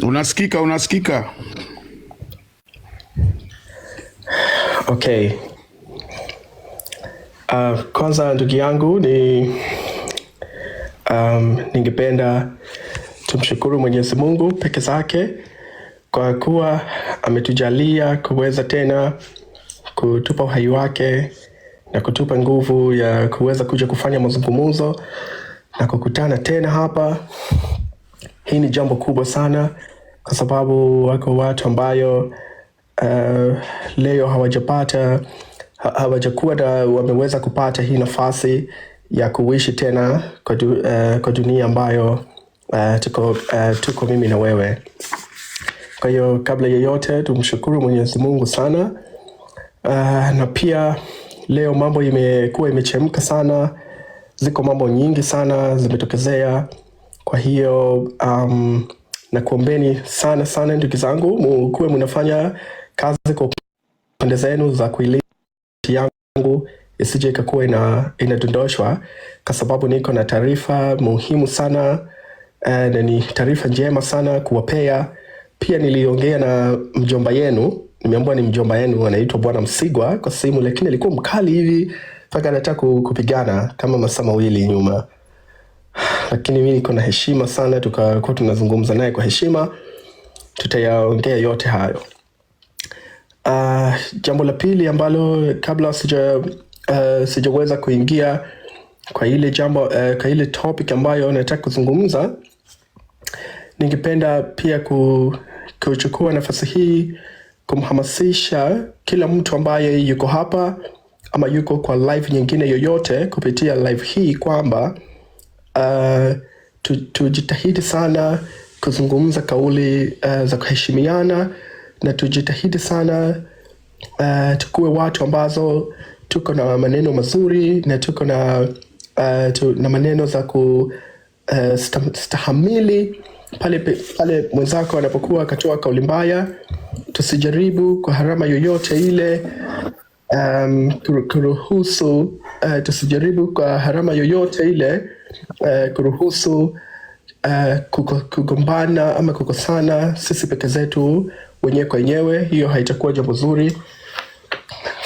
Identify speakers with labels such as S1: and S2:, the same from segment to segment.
S1: Unasikika, unasikika.
S2: Okay. Kwanza ndugu yangu ni ningependa tumshukuru Mwenyezi Mungu peke zake kwa kuwa ametujalia kuweza tena kutupa uhai wake na kutupa nguvu ya kuweza kuja kufanya mazungumzo na kukutana tena hapa. Hii ni jambo kubwa sana kwa sababu wako watu ambayo leo hawajapata hawajakuwa na wameweza kupata hii nafasi ya kuishi tena kwa dunia ambayo tuko mimi na wewe. Kwa hiyo kabla yeyote tumshukuru Mwenyezi Mungu sana. Na pia leo mambo imekuwa imechemka sana, ziko mambo nyingi sana zimetokezea. Kwa hiyo nakuombeni sana sana ndugu zangu, mukuwe mnafanya kazi kwa pande zenu za kuilinda yangu isije ikakuwa inadondoshwa, kwa sababu niko na taarifa muhimu sana na ni taarifa njema sana kuwapea. Pia niliongea na mjomba yenu, nimeambiwa ni mjomba yenu anaitwa Bwana Msigwa kwa simu, lakini alikuwa mkali hivi mpaka anataka kupigana kama masaa mawili nyuma, lakini mimi niko na heshima sana, tukakuwa tunazungumza naye kwa heshima, tutayaongea yote hayo. Jambo la pili ambalo kabla sijaweza kuingia kwa ile jambo kwa ile topic ambayo nataka kuzungumza, ningependa pia kuchukua nafasi hii kumhamasisha kila mtu ambaye yuko hapa ama yuko kwa live nyingine yoyote kupitia live hii kwamba tujitahidi sana kuzungumza kauli za kuheshimiana na tujitahidi sana tukuwe watu ambazo tuko na maneno mazuri na tuko na, na maneno za kustahamili pale, pale mwenzako anapokuwa akatoa kauli mbaya. Tusijaribu kwa harama yoyote ile kuruhusu tusijaribu kwa harama yoyote ile kuruhusu kugombana ama kukosana sisi peke zetu wenyewe kwa wenyewe. Hiyo haitakuwa jambo zuri.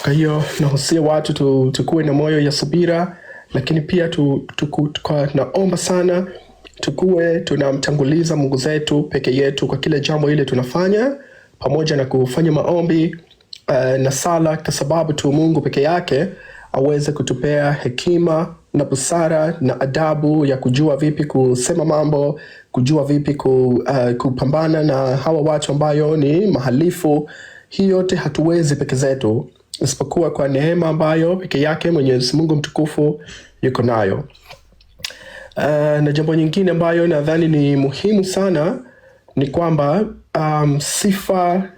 S2: Kwa hiyo nahusia watu tukuwe na moyo ya subira, lakini pia naomba sana tukuwe tunamtanguliza Mungu zetu peke yetu kwa kila jambo ile tunafanya, pamoja na kufanya maombi na sala, kwa sababu tu Mungu peke yake aweze kutupea hekima na busara na adabu ya kujua vipi kusema mambo, kujua vipi kupambana na hawa watu ambayo ni mahalifu. Hii yote hatuwezi peke zetu, isipokuwa kwa neema ambayo peke yake Mwenyezi Mungu mtukufu yuko nayo. Na jambo nyingine ambayo nadhani ni muhimu sana ni kwamba sifa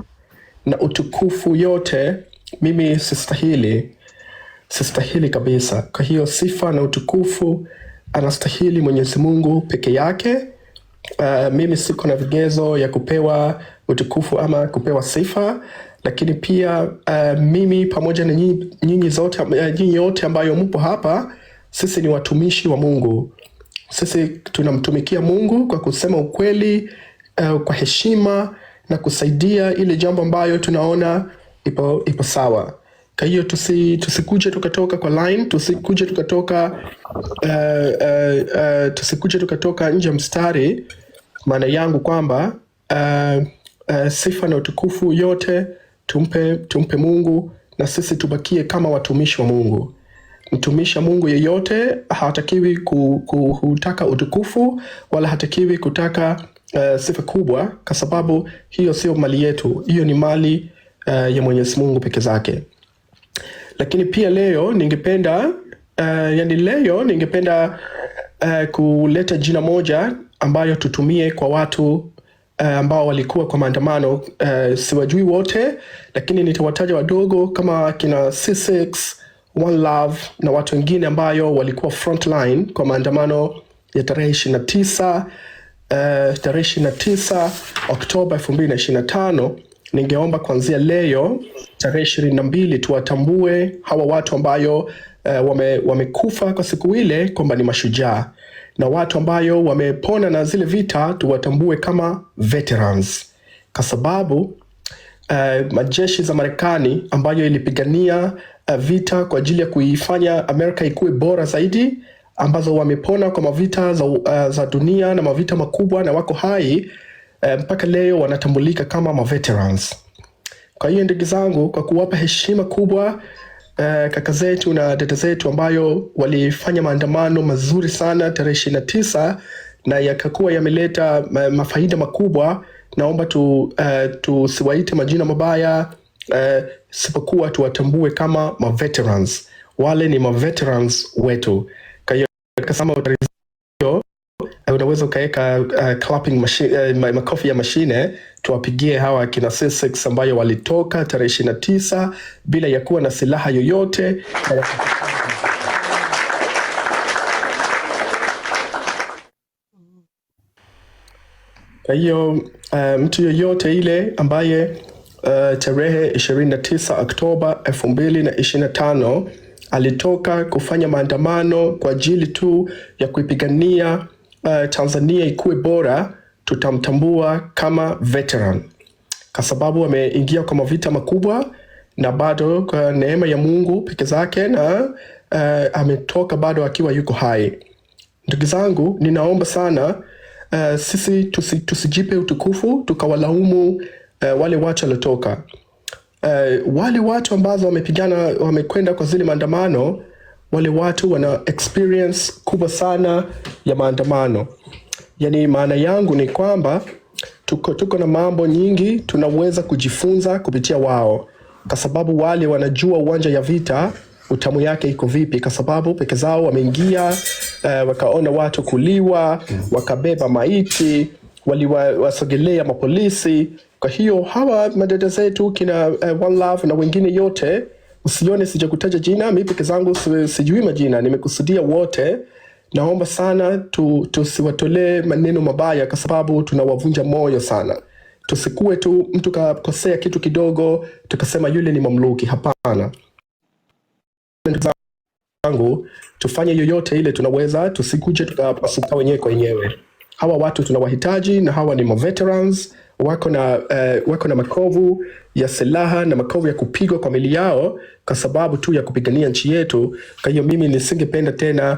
S2: na utukufu yote mimi sistahili, sistahili kabisa. Kwa hiyo sifa na utukufu anastahili Mwenyezi Mungu peke yake. Mimi siko na vigezo ya kupewa utukufu ama kupewa sifa, lakini pia mimi pamoja na nyinyi zote, nyinyi yote ambayo mpo hapa, sisi ni watumishi wa Mungu. Sisi tunamtumikia Mungu kwa kusema ukweli, kwa heshima na kusaidia ile jambo ambayo tunaona ipo sawa. Kwa hiyo tusikuje tukatoka kwa line, tusikuje tukatoka nje ya mstari. Maana yangu kwamba sifa na utukufu yote tumpe Mungu na sisi tubakie kama watumishi wa Mungu. Mtumishi wa Mungu yeyote hatakiwi kutaka utukufu wala hatakiwi kutaka sifa kubwa, kwa sababu hiyo sio mali yetu, hiyo ni mali ya Mwenyezi Mungu peke zake. Lakini pia leo ningependa yani leo ningependa kuleta jina moja ambayo tutumie kwa watu ambao walikuwa kwa maandamano. Siwajui wote, lakini nitawataja wadogo kama kina C6, One Love na watu wengine ambayo walikuwa frontline kwa maandamano ya tarehe 29 tarehe 29 Oktoba 2025. Ningeomba kuanzia leo tarehe 22 tuwatambue hawa watu ambayo wamekufa kwa siku ile kwamba ni mashujaa, na watu ambayo wamepona na zile vita tuwatambue kama veterans, kwa sababu majeshi za Marekani ambayo ilipigania vita kwa ajili ya kuifanya Amerika ikuwe bora zaidi, ambazo wamepona kwa mavita za dunia na mavita makubwa na wako hai mpaka leo wanatambulika kama maveterans. Kwa hiyo ndugu zangu, kwa kuwapa heshima kubwa kaka zetu na dada zetu ambayo walifanya maandamano mazuri sana tarehe 29 na yakakuwa yameleta mafaida makubwa, naomba tusiwaite majina mabaya sipokuwa tuwatambue kama maveterans. Wale ni maveterans wetu. Kwa hiyo kama utarizio, unaweza ukaweka clapping machine, makofi ya mashine tuwapigie hawa kina C6 ambayo walitoka tarehe 29 bila ya kuwa na silaha yoyote. Kwa hiyo mtu yoyote ile ambaye tarehe 29 Oktoba 2025 alitoka kufanya maandamano kwa ajili tu ya kuipigania Tanzania ikuwe bora, tutamtambua kama veteran kwa sababu ameingia kwa mavita makubwa na bado kwa neema ya Mungu peke zake na ametoka bado akiwa yuko hai. Ndugu zangu, ninaomba sana sisi tusijipe utukufu tukawalaumu wale watu waliotoka. Wale watu ambazo wamepigana wamekwenda kwa zile maandamano, wale watu wana experience kubwa sana ya maandamano. Yani maana yangu ni kwamba tuko na mambo nyingi tunaweza kujifunza kupitia wao, kwa sababu wale wanajua uwanja ya vita utamu yake iko vipi, kwa sababu peke zao wameingia wakaona watu kuliwa, wakabeba maiti, waliwasogelea mapolisi. Kwa hiyo hawa madada zetu kina One Love na wengine yote, usione sijakutaja jina, mi peke zangu sijui majina, nimekusudia wote. Naomba sana tusiwatolee maneno mabaya, kwa sababu tunawavunja moyo sana. Tusikue tu mtu kakosea kitu kidogo tukasema yule ni mamluki. Hapana, ndugu zangu, tufanye yoyote ile tunaweza, tusikuje tukapasuka wenyewe kwa wenyewe. Hawa watu tunawahitaji, na hawa ni maveterans, wako na makovu ya silaha na makovu ya kupigwa kwa mili yao kwa sababu tu ya kupigania nchi yetu. Kwa hiyo mimi nisingependa tena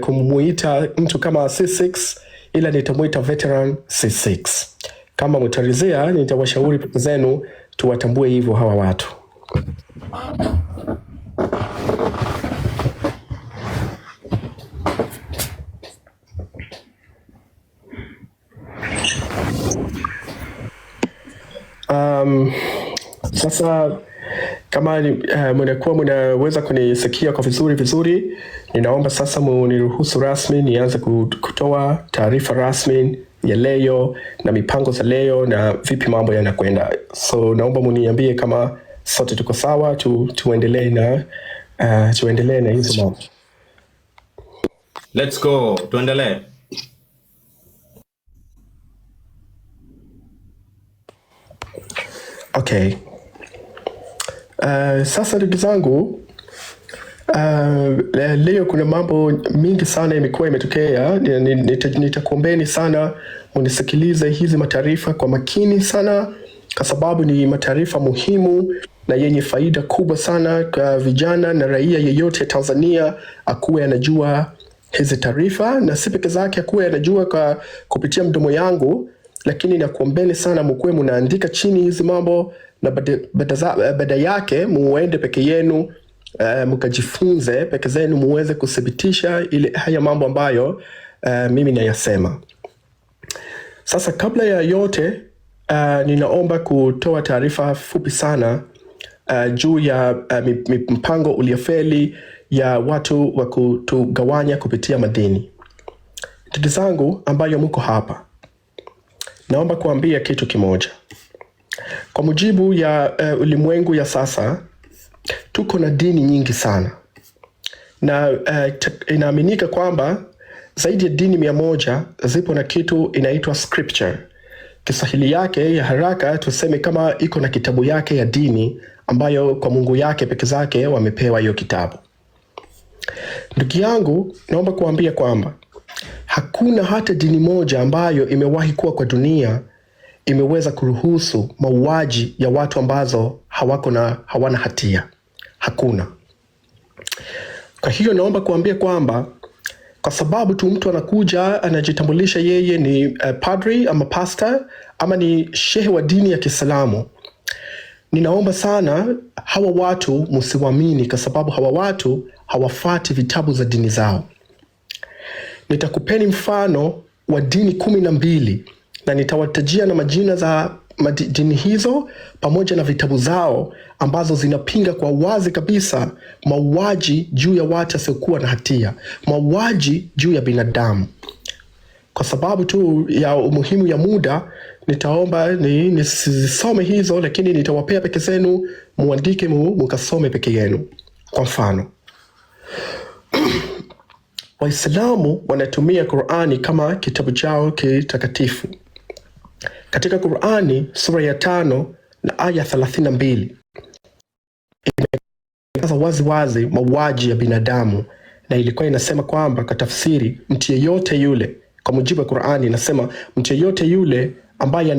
S2: kumuita mtu kama C6 ila nitamuita veteran C6. Kama mtarizia, nitawashauri peke zenu tuwatambue hivyo hawa watu. Sasa kama mnakuwa mnaweza kunisikia kwa vizuri vizuri, ninaomba sasa muniruhusu rasmi nianze kutoa taarifa rasmi ya leo na mipango za leo na vipi mambo yanakwenda. So naomba muniambie kama sote tuko sawa, tuendelee na hizo mambo.
S1: Let's go, tuendelee.
S2: Okay. Sasa ndugu zangu, leo kuna mambo mingi sana imekuwa imetokea. Nitakuombeni sana munisikilize hizi mataarifa kwa makini sana, kwa sababu ni mataarifa muhimu na yenye faida kubwa sana kwa vijana na raia yeyote ya Tanzania akuwe anajua hizi taarifa, na si peke zake akuwe anajua kwa kupitia mdomo yangu, lakini nakuombeni sana mukuwe munaandika chini hizi mambo na baada yake muende peke yenu mkajifunze peke zenu muweze kuthibitisha ile haya mambo ambayo mimi nayasema. Sasa kabla ya yote ninaomba kutoa taarifa fupi sana juu ya mpango uliofeli ya watu wa kutugawanya kupitia madini. Ndugu zangu ambayo mko hapa, naomba kuambia kitu kimoja. Kwa mujibu ya ulimwengu ya sasa, tuko na dini nyingi sana na inaaminika kwamba zaidi ya dini 100 zipo na kitu inaitwa scripture. Kiswahili yake ya haraka tuseme kama iko na kitabu yake ya dini ambayo kwa Mungu yake peke zake wamepewa hiyo kitabu. Ndugu yangu, naomba kuambia kwamba hakuna hata dini moja ambayo imewahi kuwa kwa dunia imeweza kuruhusu mauaji ya watu ambazo hawako na hawana hatia. Hakuna. Kwa hiyo naomba kuambia kwamba kwa sababu tu mtu anakuja anajitambulisha yeye ni padri ama pastor ama ni shehe wa dini ya Kiislamu, ninaomba sana hawa watu msiwaamini, kwa sababu hawa watu hawafati vitabu za dini zao. Nitakupeni mfano wa dini 12 na nitawatajia na majina za dini hizo pamoja na vitabu zao ambazo zinapinga kwa wazi kabisa mauaji juu ya watu wasiokuwa na hatia, mauaji juu ya binadamu. Kwa sababu tu ya umuhimu ya muda, nitaomba nisisome hizo, lakini nitawapea peke zenu muandike, mukasome peke yenu. Kwa mfano, Waislamu wanatumia Qurani kama kitabu chao kitakatifu. Katika Qurani sura ya 5 na aya 32 imekataza wazi wazi mauaji ya binadamu, na ilikuwa inasema kwamba kwa tafsiri, mtu yeyote yule, kwa mujibu wa Qurani inasema mtu yeyote yule ambaye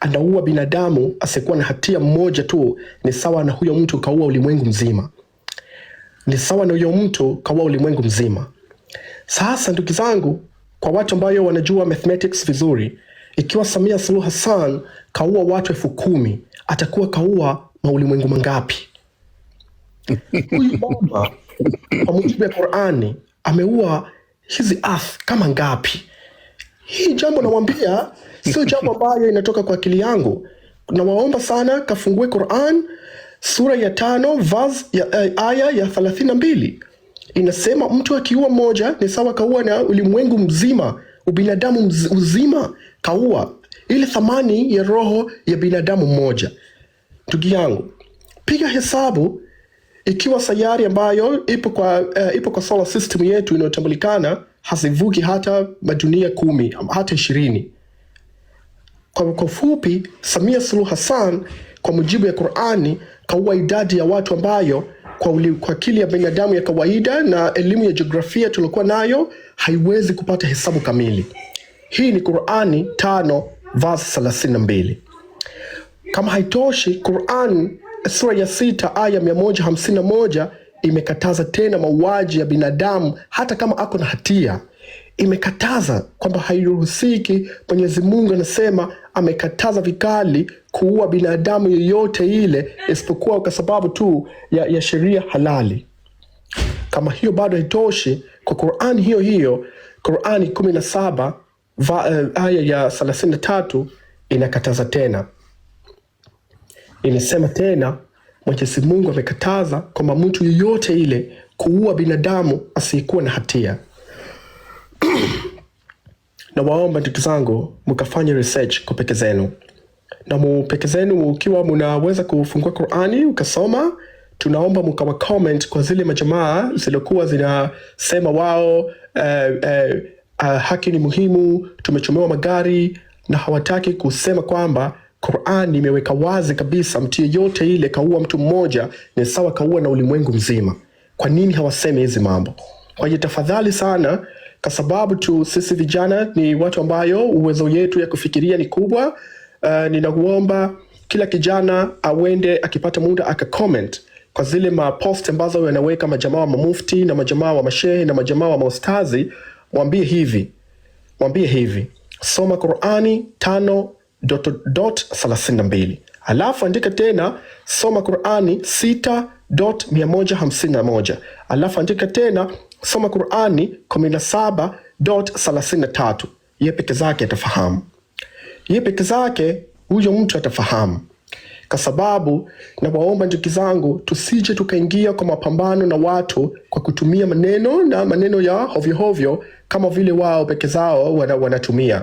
S2: anaua binadamu asiyekuwa na hatia mmoja tu, ni sawa na huyo mtu kaua ulimwengu mzima, ni sawa na huyo mtu kaua ulimwengu mzima. Sasa ndugu zangu, kwa watu ambayo wanajua mathematics vizuri, ikiwa Samia Suluhu Hassan kaua watu 10,000 atakuwa kaua maulimwengu mangapi? Huyu mama kwa mujibu ya Qurani ameua hizi earth kama ngapi? Hii jambo nawambia sio jambo ambayo inatoka kwa akili yangu. Nawaomba sana kafungue Quran sura ya 5 verse ya, aya ya 32 inasema mtu akiua mmoja ni sawa kaua na ulimwengu mzima, ubinadamu uzima kaua, ile thamani ya roho ya binadamu mmoja. Ndugu yangu, piga hesabu ikiwa sayari ambayo ipo kwa solar system yetu inayotambulikana hazivuki hata madunia 10 hata 20. Kwa ufupi, Samia Suluhu Hassan kwa mujibu ya Qurani kaua idadi ya watu ambayo kwa akili ya binadamu ya kawaida na elimu ya jiografia tuliokuwa nayo haiwezi kupata hesabu kamili. Hii ni Qurani 5 verse 32. Kama haitoshi, Quran sura ya 6 aya 151 imekataza tena mauaji ya binadamu hata kama ako na hatia. Imekataza kwamba hairuhusiki. Mwenyezi Mungu anasema amekataza vikali kuua binadamu yoyote ile isipokuwa kwa sababu tu ya sheria halali. Kama hiyo bado haitoshi, kwa Qurani hiyo hiyo, Qurani 17 aya ya 33 inakataza tena, inasema tena Mwenyezi Mungu amekataza kwamba mtu yoyote ile kuua binadamu asiyekuwa na hatia. Na waomba ndugu zangu mkafanye research kwa peke zenu, na peke zenu ukiwa munaweza kufungua Qurani ukasoma, tunaomba mkawa comment kwa zile majamaa zilikuwa zinasema wao haki ni muhimu, tumechomewa magari, na hawataki kusema kwamba Qurani imeweka wazi kabisa mtu yeyote ile kaua mtu mmoja ni sawa kaua na ulimwengu mzima. Kwa nini hawasemi hizi mambo? Kwa hiyo tafadhali sana, kwa sababu tu sisi vijana ni watu ambayo uwezo yetu ya kufikiria ni kubwa. Ninakuomba kila kijana awende akipata muda aka comment kwa zile mapost ambazo wanaweka majamaa wa mamufti na majamaa wa mashehe na majamaa wa maustazi, mwambie hivi, soma Qurani 5.32 alafu andika tena soma Qurani 6.151 alafu andika tena soma Qurani 17.33. Ye peke zake atafahamu, ye peke zake huyo mtu atafahamu, kwa sababu nawaomba ndugu zangu, tusije tukaingia kwa mapambano na watu kwa kutumia maneno na maneno ya hovyohovyo kama vile wao peke zao wanatumia.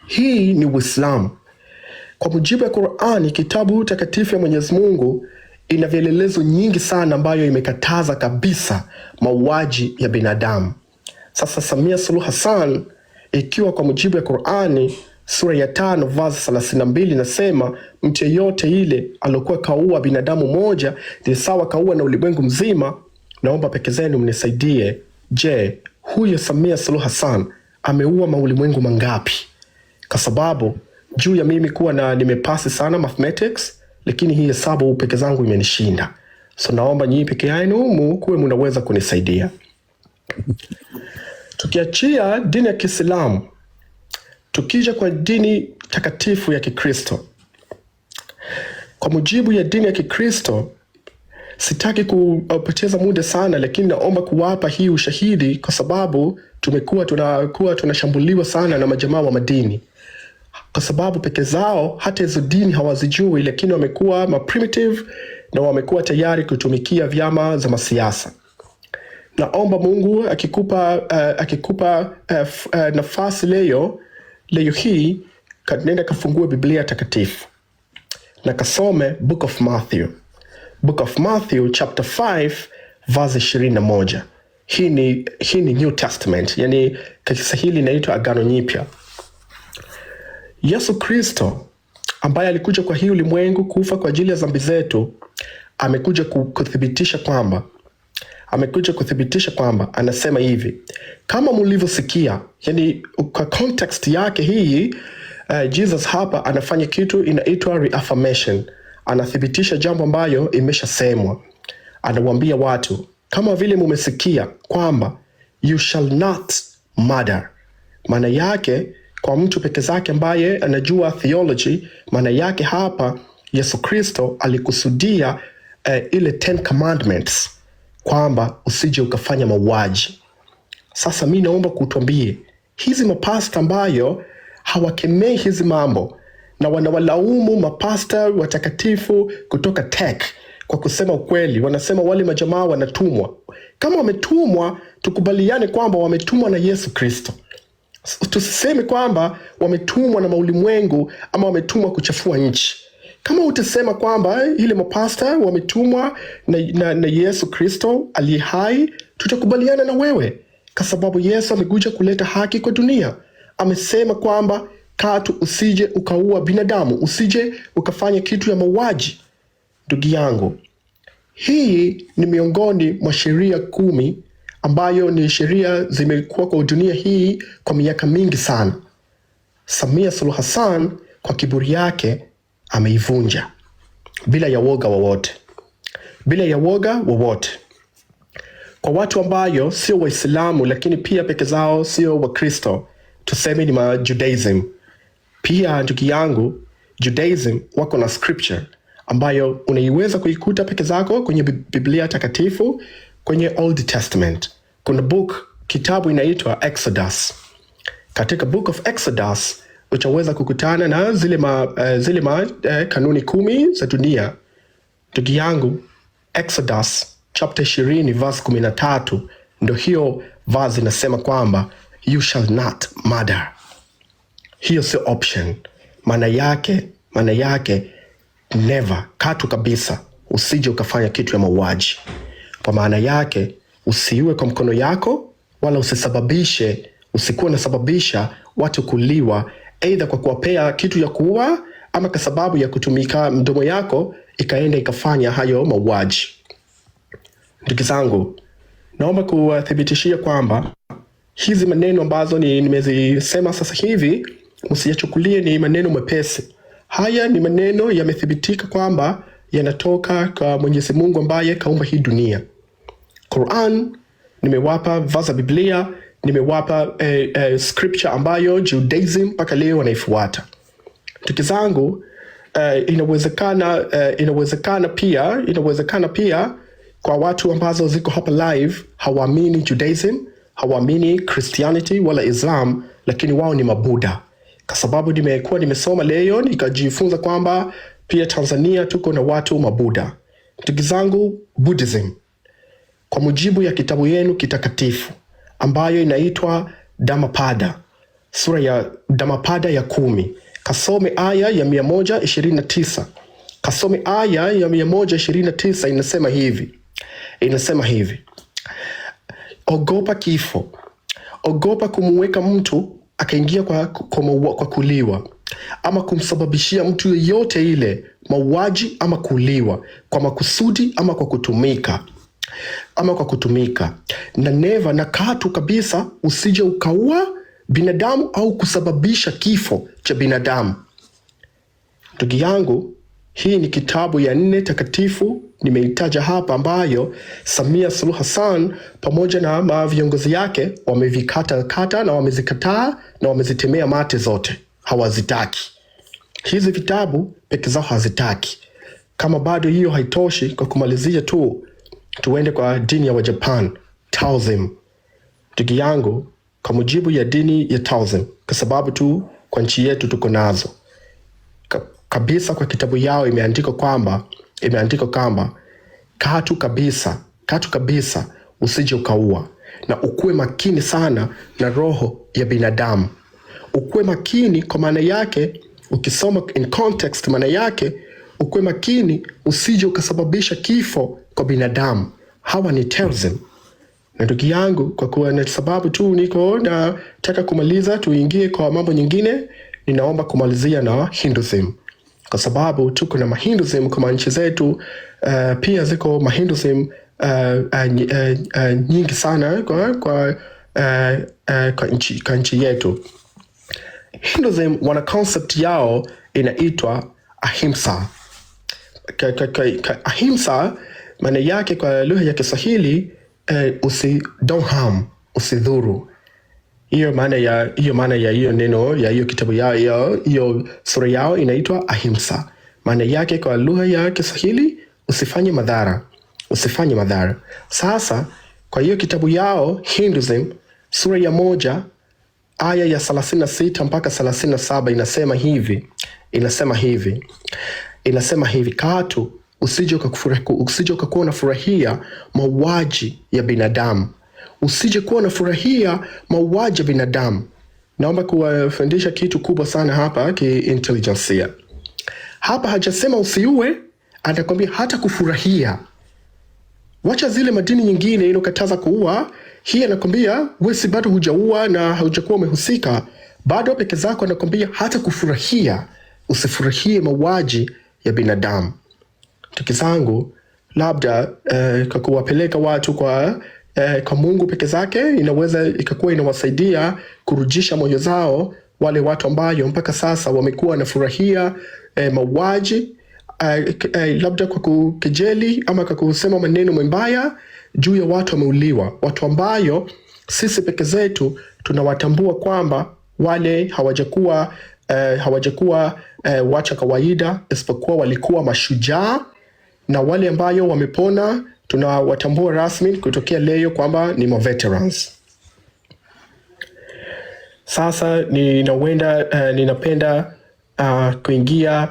S2: Hii ni Uislamu. Kwa mujibu ya Qurani, kitabu takatifu ya Mwenyezi Mungu, ina vielelezo nyingi sana ambayo imekataza kabisa mauaji ya binadamu. Sasa Samia Suluhu Hassan, ikiwa kwa mujibu ya Qurani sura ya 5 verse 32 inasema mtu yeyote ile aliokuwa kaua binadamu moja ni sawa kaua na ulimwengu mzima. Naomba peke zenu mnisaidie. Je, huyo Samia Suluhu Hassan ameua maulimwengu mangapi? Kwa sababu juu ya mimi kuwa na nimepasi sana mathematics, lakini hii hesabu peke zangu imenishinda. So naomba nyinyi peke yenu mukuwe munaweza kunisaidia. Tukiachia dini ya Kiislamu, tukija kwa dini takatifu ya Kikristo, kwa mujibu ya dini ya Kikristo, sitaki kupoteza muda sana, lakini naomba kuwapa hii ushahidi kwa sababu tumekuwa tunakuwa tunashambuliwa sana na majamaa wa madini, kwa sababu peke zao hata hizo dini hawazijui, lakini wamekuwa ma primitive na wamekuwa tayari kutumikia vyama za masiasa. Naomba Mungu akikupa nafasi leo hii, nenda kafungue Biblia takatifu na kasome Book of Matthew. Book of Matthew chapter 5 verse 21. Hii ni New Testament, yani kwa Kiswahili inaitwa Agano Nyipya. Yesu Kristo ambaye alikuja kwa hii ulimwengu kufa kwa ajili ya dhambi zetu, amekuja kuthibitisha kwamba anasema hivi, kama mlivyosikia, yani kwa context yake hii, Jesus hapa anafanya kitu inaitwa reaffirmation, anathibitisha jambo ambayo imeshasemwa. Anawaambia watu kama vile mumesikia kwamba you shall not murder. Maana yake kwa mtu peke zake ambaye anajua theology, maana yake hapa Yesu Kristo alikusudia ile Ten Commandments kwamba usije ukafanya mauaji. Sasa mi naomba kutuambie hizi mapasta ambayo hawakemei hizi mambo na wanawalaumu mapasta watakatifu kutoka tech kwa kusema ukweli, wanasema wale majamaa wanatumwa. Kama wametumwa, tukubaliane kwamba wametumwa na Yesu Kristo. Tusiseme kwamba wametumwa na maulimwengu ama wametumwa kuchafua nchi. Kama utasema kwamba ile mapasta wametumwa na Yesu Kristo aliye hai, tutakubaliana na wewe, kwa sababu Yesu amekuja kuleta haki kwa dunia. Amesema kwamba katu usije ukaua binadamu, usije ukafanya kitu ya mauaji. Ndugu yangu, hii ni miongoni mwa sheria 10 ambayo ni sheria zimekuwa kwa dunia hii kwa miaka mingi sana. Samia Suluhu Hassan kwa kiburi yake ameivunja bila ya woga wowote, bila ya woga wowote. Kwa watu ambayo sio Waislamu lakini pia peke zao sio Wakristo, tuseme ni ma Judaism. Pia ndugu yangu, Judaism wako na scripture ambayo unaiweza kuikuta peke zako kwenye Biblia takatifu kwenye Old Testament. Kuna book, kitabu inaitwa Exodus. Katika Book of Exodus utaweza kukutana na zile ma kanuni 10 za dunia. Ndugu yangu, Exodus chapter 20 verse 13 ndo hiyo verse inasema kwamba you shall not murder. Hiyo sio option. Maana yake never, katu kabisa, usije ukafanya kitu ya mauaji. Kwa maana yake usiue kwa mkono yako, wala usisababishe, usikuwa unasababisha watu kuliwa, aidha kwa kuwapea kitu ya kuua ama kwa sababu ya kutumika mdomo yako ikaenda ikafanya hayo mauaji. Ndugu zangu, naomba kuwathibitishia kwamba hizi maneno ambazo nimezisema sasa hivi msiyachukulie ni maneno mepesi. Haya ni maneno yamethibitika kwamba yanatoka kwa Mwenyezi Mungu ambaye kaumba hii dunia. Quran nimewapa verse, Biblia nimewapa scripture ambayo Judaism mpaka leo wanaifuata. Ndugu zangu, inawezekana pia kwa watu ambazo ziko hapa live hawaamini Judaism, hawaamini Christianity wala Islam, lakini wao ni mabuda, kwa sababu nimekuwa nimesoma leo nikajifunza kwamba pia Tanzania tuko na watu mabuda. Ndugu zangu, Buddhism kwa mujibu ya kitabu yenu kitakatifu ambayo inaitwa Dhammapada, sura ya Dhammapada ya 10, kasome aya ya 129. Kasome aya ya 129, inasema hivi: ogopa kifo, ogopa kumuweka mtu akaingia kwa kuliwa ama kumsababishia mtu yeyote ile mauaji ama kuliwa kwa makusudi ama kwa kutumika ama kwa kutumika na never na katu kabisa usije ukaua binadamu au kusababisha kifo cha binadamu. Ndugu yangu, hii ni kitabu ya nne takatifu nimeitaja hapa, ambayo Samia Suluhu Hassan pamoja na ma viongozi yake wamevikata kata na wamezikataa na wamezitemea mate zote, hawazitaki hizi vitabu peke zao hazitaki. Kama bado hiyo haitoshi, kwa kumalizia tu, tuende kwa dini ya Wajapan, Taoism. Ndugu yangu, kwa mujibu ya dini ya Taoism, kwa sababu tu kwa nchi yetu tuko nazo kabisa, kwa kitabu yao imeandikwa kwamba katu kabisa, katu kabisa usije ukaua, na ukuwe makini sana na roho ya binadamu. Ukuwe makini kwa maana yake, ukisoma in context, maana yake ukuwe makini usije ukasababisha kifo kwa binadamu. Hawa ni Taoism. Na ndugu yangu, kwa kuwa na sababu tu niko nataka kumaliza, tuingie kwa mambo nyingine, ninaomba kumalizia na Hinduism kwa sababu tuko na Mahinduism kama nchi zetu, pia ziko Mahinduism nyingi sana kwa nchi yetu. Hinduism wana concept yao inaitwa ahimsa. Ahimsa maana yake kwa lugha ya Kiswahili usi don't harm, usidhuru. Hiyo maana ya hiyo neno ya hiyo kitabu yao, hiyo sura yao inaitwa Ahimsa. Maana yake kwa lugha ya Kiswahili, usifanye madhara, usifanye madhara. Sasa kwa hiyo kitabu yao Hinduism sura ya 1 aya ya 36 mpaka 37 inasema hivi: katu usije ukakuwa unafurahia mauaji ya binadamu, usije kuwa unafurahia mauaji ya binadamu. Naomba kuwafundisha kitu kubwa sana hapa kiintelijensia. Hapa hajasema usiue, anakwambia hata kufurahia. Wacha zile madini nyingine ilokataza kuua, hii anakwambia wewe si bado hujaua na haujakuwa umehusika bado peke zako, anakwambia hata kufurahia, usifurahie mauaji ya binadamu. Ndugu zangu, labda kwa kuwapeleka watu kwa Mungu peke zake inaweza ikakuwa inawasaidia kurudisha moyo zao wale watu ambayo mpaka sasa wamekuwa wanafurahia mauaji, labda kwa kukejeli ama kwa kusema maneno mabaya juu ya watu wameuliwa, watu ambayo sisi peke zetu tunawatambua kwamba wale hawajakuwa wacha kawaida, isipokuwa walikuwa mashujaa, na wale ambayo wamepona tunawatambua rasmi kutokea leo kwamba ni ma veterans. Sasa ninapenda kuingia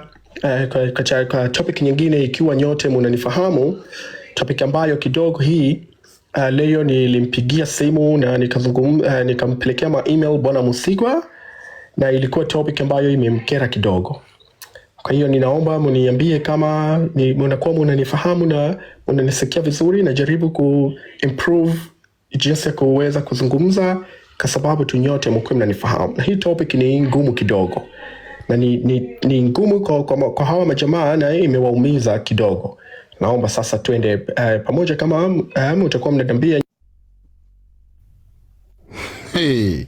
S2: kwa topic nyingine, ikiwa nyote munanifahamu, topic ambayo kidogo hii leo nilimpigia simu na nikampelekea ma email Bwana Musigwa, na ilikuwa topic ambayo imemkera kidogo. Kwa hiyo ninaomba muniambie kama munakuwa munanifahamu na munanisikia vizuri. Najaribu ku improve jinsi ya kuweza kuzungumza kwa sababu tu nyote mkuwe mnanifahamu, na hii topic ni ngumu kidogo na ni ngumu kwa hawa majamaa na imewaumiza kidogo. Naomba sasa tuende pamoja kama utakuwa mnaniambia.
S1: Hey.